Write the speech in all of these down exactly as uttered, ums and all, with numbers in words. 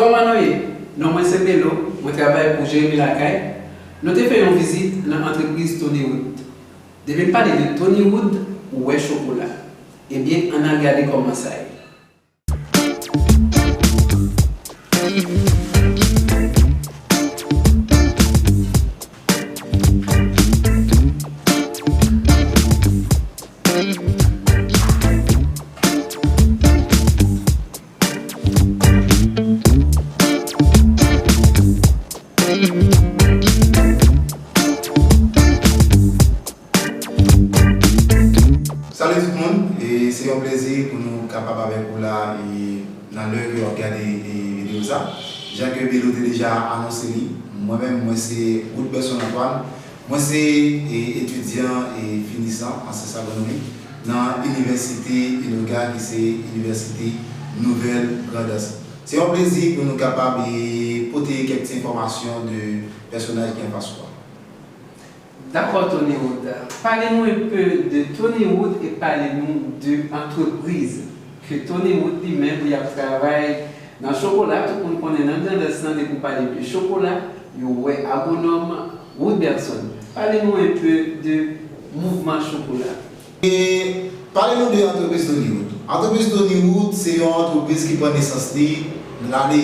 Kòman nou ye? Non mwen se Melo, mwen travay pou Jeremi Lakay. Nou te fè yon vizit nan antrepriz Tony Wood. Depi n pale de Tony Wood, ou wè chokola. Ebyen, ann al gade kòman sa ye. Salut tout le monde, e se yon plezi pou nou kapab avèk ou la e nan lè ke w ap gade e videyo sa. Jan ke Melo te deja anonse li, mwen menm mwen se Woodberson Antoine, mwen se e, etidyan e finisan an syans agronomi nan Inivèsite Inoga ki se Inivèsite Nouvèl Grandans. Se yon plezi pou nou kapab e pote kèk ti enfòmasyon de pèsonaj ki anfas ou a. Dakò Tony Wood. Pale nou enpe de Tony Wood e pale nou de antrepriz ke Tony Wood li menm li ap travay nan chokola. Tout moun konnen nan Grandans lan depi w pale de chokola, yo wè agwonòm Woodberson. Pale nou enpe de mouvman chokola. E pale nou de antrepriz Tony Wood. Antrepriz Tony Wood se yon antrepriz ki pran nesans li nan lane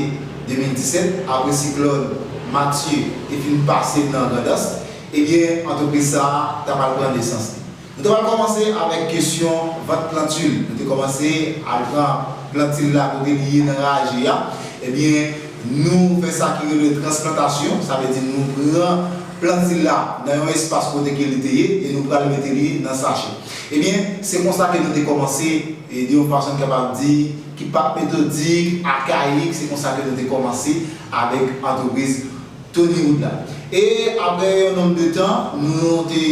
de mil disèt, apre siklòn Matye te fin pase nan Grandans, ebyen, antrepriz sa a ta pral pran nesans li. Nou ta pral kòmanse avèk kesyon vant plantil. Nou te kòmanse al pran plantil la kote li ye nan raje a. Ebyen, nou fè sa ki rele transplantasyon, sa vle di nou pran plantil la nan yon espas kote ke li te ye e nou pral mete li nan sachè. Ebyen, se konsa ke nou te kòmanse, e de yon fason n kapab di ki pa t metodik, akayik, se konsa ke nou te kòmanse avèk antrepriz Tony Wood la. E apre yon nonb de tan, nou te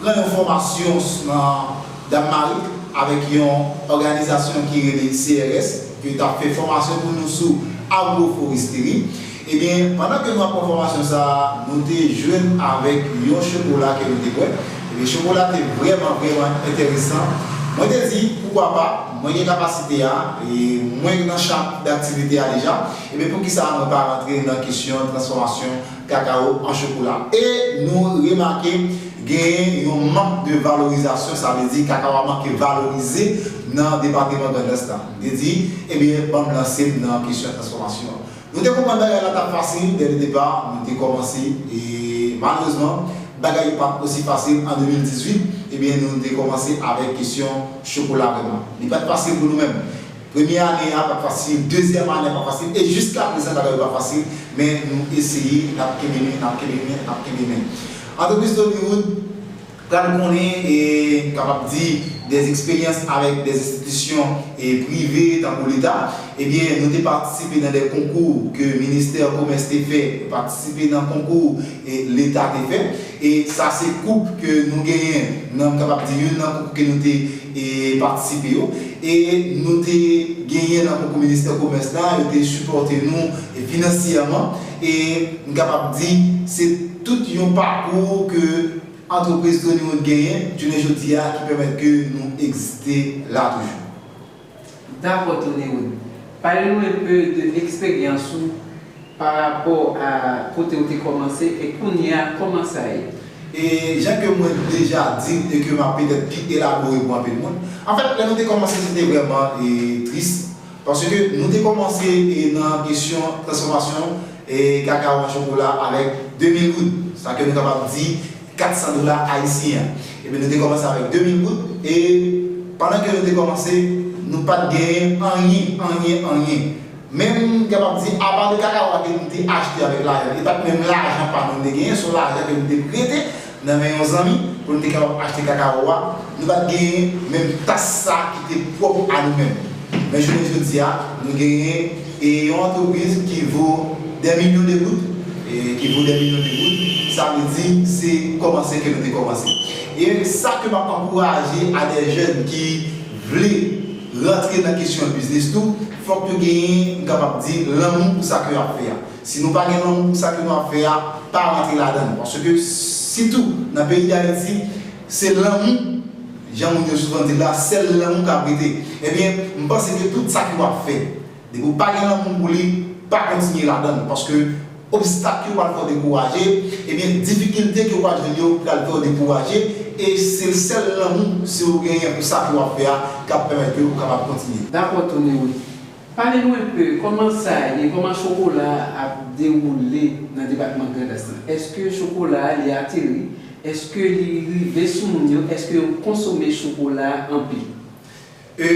pran yon fòmasyon nan Dam Marik avèk yon òganizasyon ki rele C R S, ke t ap fè fòmasyon pou nou sou agroforesteri. Ebyen, pandan ke nou ap pran fòmasyon sa a, nou te jwenn avèk yon chokola ke nou te bwè. Ebyen, chokola te vrèman, vrèman enteresan. Mwen te di, poukwa pa, mwen gen kapasite a, e mwen nan chan daktivite a deja, ebyen, poukisa mwen pa rantre nan kesyon transfòmasyon kakawo an chokola? E nou remake genyen yon mank de valorizasyon, sa vle di kakawo a manke valorize nan depatman Grandans la. Mwen te di, ebyen, ban m lanse m nan kesyon transfòmasyon an. Nou te konprann bagay la t ap fasil dè le depa, nou te kòmanse, e malerezman, bagay yo pa t osi fasil an de mil dizuit, ebyen, nou te kòmanse avèk kesyon chokola vrèman. Li pa t fasil pou nou menm. Premye ane a pa t fasil, dezyèm ane a pa t fasil, e jiska prezan bagay yo pa fasil, men nou eseye, n ap kenbe men, n ap kenbe men, n ap kenbe men. Antrepriz Tony Wood pral konnen, e m kapab di, dè eksperyans avèk dè enstitisyon, e prive, tankou Leta. Ebyen, nou te patisipe nan dè konkou ke ministè komès te fè, nou patisipe nan konkou, e Leta te fè. E sa se koup ke nou genyen nan, m kapab di, youn nan konkou ke nou te, e patisipe yo. E nou te genyen nan konkou ministè komès la, yo te sipòte nou, e finansyèman. E m kapab di, se tout yon pakou ke antrepriz Tony Wood genyen, jounen jodi a, ki pèmèt ke nou egziste la toujou. Dakò, Tony Wood. Pale nou enpe de eksperyans ou pa rapò a kote ou te kòmanse e kounye a, kòman sa ye? E jan ke mwen deja di l e ke m ap petèt pi elabore pou anpil moun, anfèt, lè nou te kòmanse, se te vrèman, e, tris. Paske nou te kòmanse, e, nan kesyon transfòmasyon, e, kakawo an chokola avèk de mil goud, sa ke nou kapab di kat san dola ayisyen an. Ebyen, nou te kòmanse avèk de mil goud, e pandan ke nou te kòmanse, nou pa t genyen anyen, anyen, anyen. Menm, m kapab di, apa de kakawo a ke nou te achte avèk lajan, e pa t menm lajan pa nou nou te genyen, se yon lajan ke nou te prete nan men yon zanmi pou nou te kapab achte kakawo a. Nou pa t genyen menm tas sa ki te pwòp a nou menm. Men jounen jodi a, nou genyen, e, yon antrepriz ki vo dè milyon de goud, e, ki vo dè milyon de goud. Sa vle di, se kòmanse ke nou te kòmanse. E sa ke m ap ankouraje a dè jèn ki vle rantre nan kesyon biznis tou, fòk yo genyen, m kapab di, lanmou pou sa ke y ap fè a. Si nou pa gen lanmou pou sa ke nou ap fè a, pa rantre ladan l. Paske sitou nan peyi Dayiti, se lanmou, jan moun yo souvan di l la, sèl lanmou k ap rete. Ebyen, m panse ke tout sa ke w ap fè, depi w pa gen lanmou pou li, pa kontinye ladan l, paske obstak yo pral fè w dekouraje, ebyen, difikilte ke w pral jwenn yo pral fè w dekouraje, e se sèl lanmou, si w genyen pou sa ke w ap fè a, k ap pèmèt ke w kapab kontinye. Dakò, Tony, wi. Pale nou enpe, kòman sa ye, kòman chokola ap dewoule nan depatman Grandans lan? Èske chokola a li ateri? Èske li rive sou moun yo? Èske yo konsome chokola a anpil? E,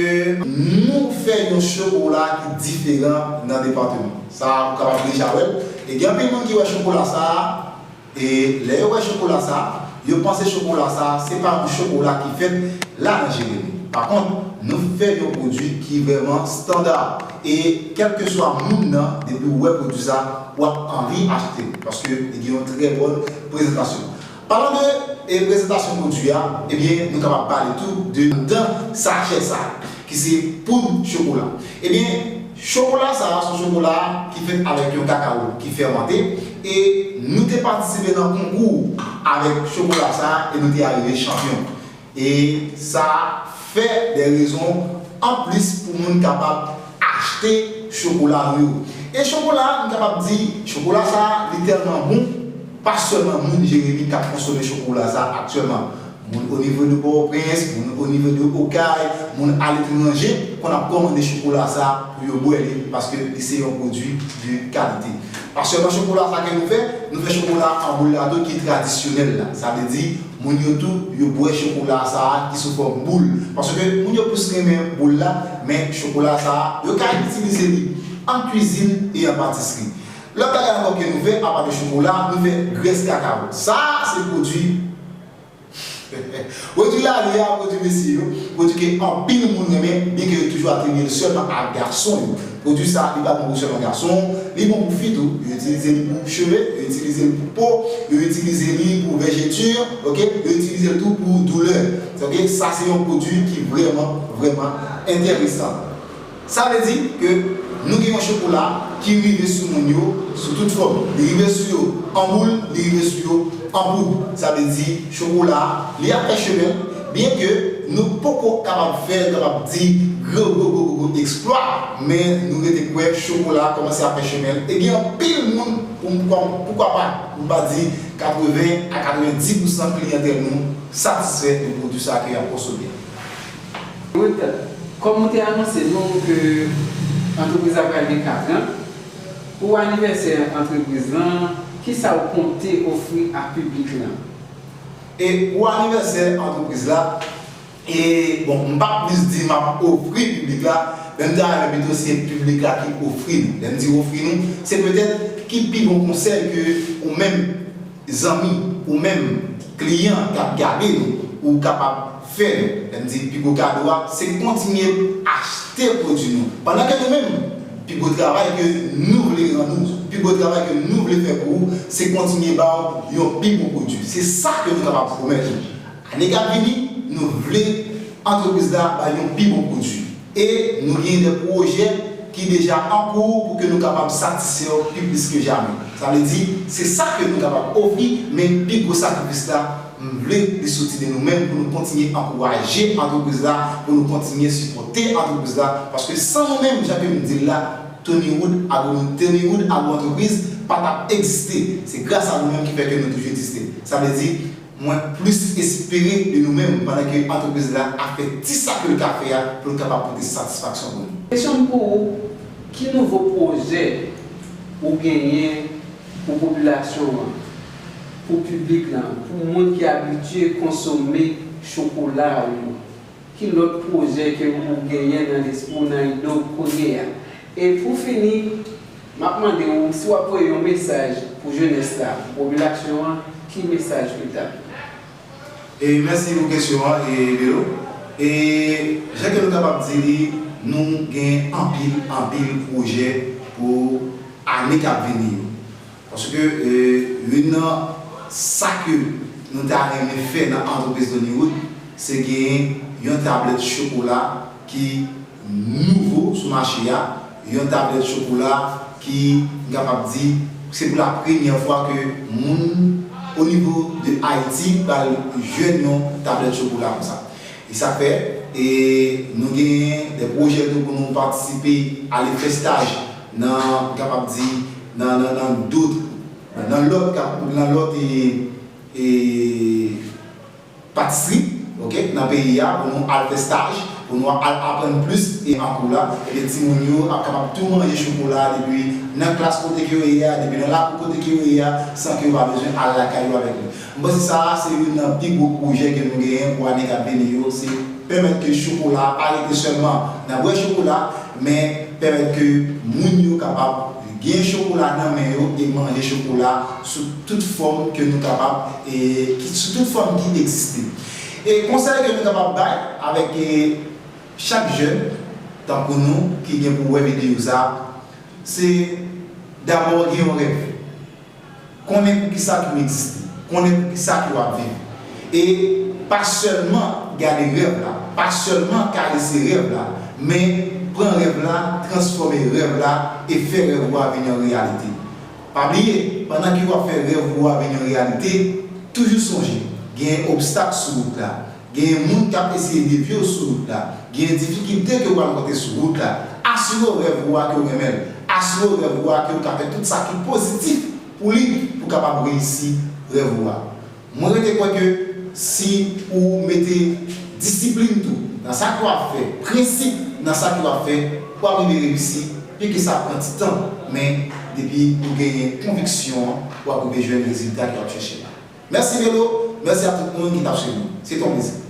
nou fè yon chokola ki diferan nan depatman. Sa a, ou kapab deja wè l. E gen anpil moun ki wè chokola sa a, e lè yo wè chokola sa a, yo panse chokola sa a, se pa yon chokola ki fèt la nan Jeremi. Pa kont, nou fè yon pwodui ki vrèman estanda. E kèlkeswa moun nan, depi w wè pwodui sa a, w ap anvi achte l, paske li gen yon trè bòn prezantasyon. Palan de, e, prezantasyon pwodui a, ebyen, nou kapab pale tou de anndan sachè sa a, ki se poud chokola. Ebyen, chokola sa a, se yon chokola ki fèt avèk yon kakawo ki fèmante, e nou te patisipe nan konkou avèk chokola sa a, e nou te arive chanpyon. E sa fè de rezon anplis pou moun kapab achte chokola nou yo. E chokola, m kapab di, chokola sa a, li tèlman bon, pa sèlman moun Jeremi k ap konsome chokola sa a aktyèlman. Moun o nivo de Pòtoprens, moun o nivo de Okay, moun aletranje konn ap kòmande chokola sa a pou yo bwè li, paske li se yon pwodui de kalite. Pa sèlman chokola sa ke nou fè, nou fè chokola an boul la tou ki tradisyonèl la. Sa vle di, moun yo tou, yo bwè chokola sa a ki sou fòm boul. Paske moun yo plis renmen boul la, men chokola sa a, yo ka itilize li an kwizin e an patisri. Lòt bagay ankò ke nou fè, apa de chokola, nou fè grès kakawo. Sa a, se pwodui pwodui lari a, pwodui mesye yo, pwodui ke anpil moun renmen, byenke yo toujou atribye l sèlman a gason yo. Pwodui sa a, li pa bon pou sèlman gason, li bon pou fi tou. Yo itilize li pou cheve, yo itilize li pou po, yo itilize li pou vèjeti, oke? Yo itilize li tou pou doulè. Oke? Sa se yon pwodui ki vrèman, vrèman enteresan. Sa vle di ke nou gen yon chokola ki rive sou moun yo sou tout fòm. Li rive sou yo an boul, li rive sou yo an poud. Sa vle di chokola a, li ap fè chemen l, byenke nou poko kapab fè, kapab di gwo, gwo, gwo, gwo, gwo eksplwa, men nou rete kwè chokola a kòmanse ap fè chemen l. E gen anpil moun, pou, pou, poukwa pa, pou m pa di katreven a katrevenndis pousan kliyantèl nou satisfè de pwodui sa a ke y ap konsome. Ruth, kòm ou te anonse nou ke antrepriz la pral gen katran, pou anivèsè antrepriz lan, kisa w konte ofri ak piblik lan? E pou anivèsè antrepriz la, e bon, m p ap plis di m ap ofri piblik la, men m ta renmen pito se piblik la ki ofri nou. Lè m di ofri nou, se petèt ki pi bon konsèy ke ou menm zanmi, ou menm kliyan k ap gade nou, ou kapab fè nou. Lè m di pi gwo kado a, se kontinye achte pwodui nou. Pandan ke nou menm, pi gwo travay ke nou vle rann ou, pi gwo travay ke nou vle fè pou ou, se kontinye ba w yon pi bon pwodui. Se sa ke nou kapab pwomèt ou. Ane k ap vini, nou vle antrepriz la bay yon pi bon pwodui. E nou gen de pwojè ki deja an kou pou ke nou kapab satisfè w pi plis ke jamè. Sa vle di, se sa ke nou kapab ofri, men pi gwo sakrifis la, m vle li soti de nou menm pou nou kontinye ankouraje antrepriz la, pou nou kontinye sipòte antrepriz la, paske san nou menm, jan ke m di l la, Tonywood Agro, Tonywood Agro Entreprise pa t ap egziste. Se gras a nou menm ki fè ke nou toujou egziste. Sa vle di, mwen plis espere de nou menm pandan ke antrepriz la ap fè ti sa ke l ka fè a pou l kapab pote satisfaksyon pou nou. Kesyon m pou ou, ki nouvo pwojè ou genyen pou popilasyon an, pou piblik lan, pou moun ki abitye konsome chokola ou yo? Ki lòt pwojè ke ou genyen nan lespri w, nan ide w kounye a? E pou fini, m ap mande w si w ap voye yon mesaj pou jenès la, pou popilasyon an, ki mesaj ke w ta voye? E mèsi pou kesyon an, e Belo. E jan ke nou kapab di li, nou gen anpil, anpil pwojè pou ane k ap vini yo. Paske, e, youn nan sa ke nou ta renmen fè nan antrepriz Tonywood, se genyen yon tablèt chokola ki nouvo sou mache a, yon tablèt chokola ki, m kapab di, se pou la premyè fwa ke moun o nivo de Ayiti pral jwenn yon tablèt chokola konsa. E sa fè, e nou genyen de pwojè tou pou nou patisipe, ale fè staj nan, m kapab di, nan, nan, nan dot, nan lòt, nan lòt e, e patisri, ok, nan peyi a, pou nou al fè staj, pou nou al aprann plis e an kou la, ebyen timoun yo ap kapab tou manje chokola depi nan klas kote ke yo ye a, depi nan lakou kote ke yo ye a, san ke yo pa bezwen al lakay yo avèk li. M panse sa a se youn nan pi gwo pwojè ke nou genyen pou ane k ap vini yo, se pèmèt ke chokola a pa rete sèlman nan bwè chokola, men pèmèt ke moun yo kapab gen chokola nan men yo e manje chokola sou tout fòm ke nou kapab, e ki, sou tout fòm ki egziste. E konsèy ke nou kapab bay avèk, e, chak jèn, tankou nou, ki gen pou wè videyo sa a, se dabò gen yon rèv. Konnen poukisa ke w egziste, konnen poukisa ke w ap viv. E pa sèlman gade rèv la, pa sèlman karese rèv la, men pran rèv la, transfòme rèv la e fè rèv ou a vin yon reyalite. Pa bliye, pandan ke w ap fè rèv ou a vin yon reyalite, toujou sonje, gen obstak sou wout la. Genyen moun k ap eseye devye w sou wout la. Genyen difikilte ke w pral rankontre sou wout la. Asire w rèv ou a ke w renmen l. Asire w rèv ou a ke w ka fè tout sa ki pozitif pou li, pou w kapab reyisi rèv ou a. Mwen rete kwè ke si ou mete disiplin tou nan sa ke w ap fè, prensip nan sa ke w ap fè, w ap rive reyisi, pi ke sa pran ti tan, men depi ou genyen konviksyon an, w ap rive jwenn rezilta ke w ap chèche la. Mèsi Melo, mèsi a tout moun ki t ap swiv nou. Se te yon plezi.